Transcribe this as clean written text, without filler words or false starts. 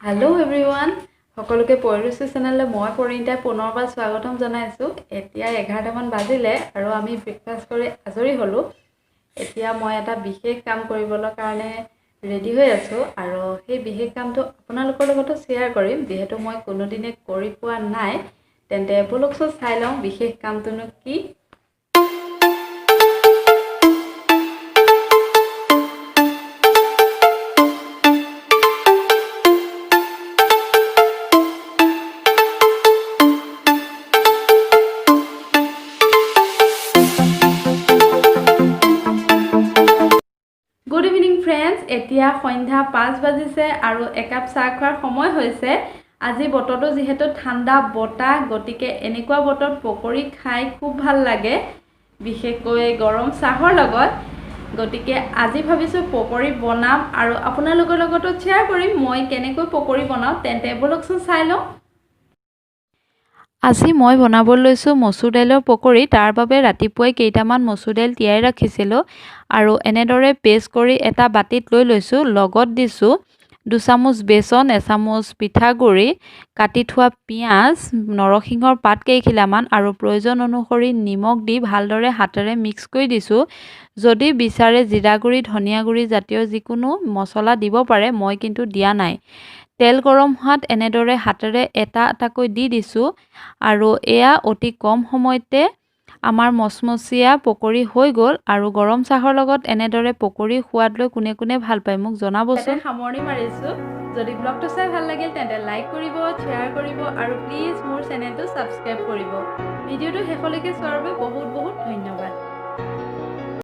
Hello' everyone, সকলোকে পৰিৰুচি চেনেললৈ মই পৰিণীতাই পুনৰবাৰ স্বাগতম জনাইছোঁ। এতিয়া 11টামান বাজিলে আৰু আমি ব্ৰেকফাষ্ট কৰি আজৰি হ'লোঁ। এতিয়া মই এটা বিশেষ কাম কৰিবলৈ কাৰণে ৰেডি হৈ আছোঁ আৰু সেই বিশেষ কামটো আপোনালোকৰ লগতো শ্বেয়াৰ কৰিম, যিহেতু মই কোনোদিনে কৰি পোৱা নাই। তেন্তে ব'লকচোন চাই লওঁ বিশেষ কামটোনো কি। গুড ইভিনিং ফ্ৰেণ্ডছ, এতিয়া সন্ধ্যা 5 বাজিছে আৰু একাপ চাহ খোৱাৰ সময় হৈছে। আজি বতৰটো যিহেতু ঠাণ্ডা বতাহ, গতিকে এনেকুৱা বতৰত পকৰি খাই খুব ভাল লাগে, বিশেষকৈ গৰম চাহৰ লগত। গতিকে আজি ভাবিছোঁ পকৰি বনাম আৰু আপোনালোকৰ লগতো শ্বেয়াৰ কৰিম মই কেনেকৈ পকৰি বনাওঁ। তেন্তে ব'লকচোন চাই লওঁ। আজি মই বনাব লৈছোঁ মচুৰ দাইলৰ পকৰি। তাৰ বাবে ৰাতিপুৱাই কেইটামান মচুৰ দাইল তিয়াই ৰাখিছিলোঁ আৰু এনেদৰে পেষ্ট কৰি এটা বাতিত লৈ লৈছোঁ। লগত দিছোঁ 2 চামুচ বেচন, 1 চামুচ পিঠাগুড়ি, কাটি থোৱা পিঁয়াজ, নৰসিংহৰ পাত কেইখিলামান আৰু প্ৰয়োজন অনুসৰি নিমখ দি ভালদৰে হাতেৰে মিক্স কৰি দিছোঁ। যদি বিচাৰে জিৰা গুড়ি, ধনিয়া গুড়ি জাতীয় যিকোনো মছলা দিব পাৰে, মই কিন্তু দিয়া নাই। তেল গৰম হোৱাত এনেদৰে হাতেৰে এটা এটাকৈ দি দিছোঁ আৰু এয়া অতি কম সময়তে আমাৰ মচমচীয়া পকৰি হৈ গ'ল। আৰু গৰম চাহৰ লগত এনেদৰে পকৰি সোৱাদ লৈ কোনে কোনে ভাল পায় মোক জনাবচোন। সামৰণি মাৰিছোঁ। যদি ব্লগটো চাই ভাল লাগিল তেন্তে লাইক কৰিব, শ্বেয়াৰ কৰিব আৰু প্লিজ মোৰ চেনেলটো ছাবস্ক্ৰাইব কৰিব। ভিডিঅ'টো শেষলৈকে চোৱাৰ বাবে বহুত বহুত ধন্যবাদ।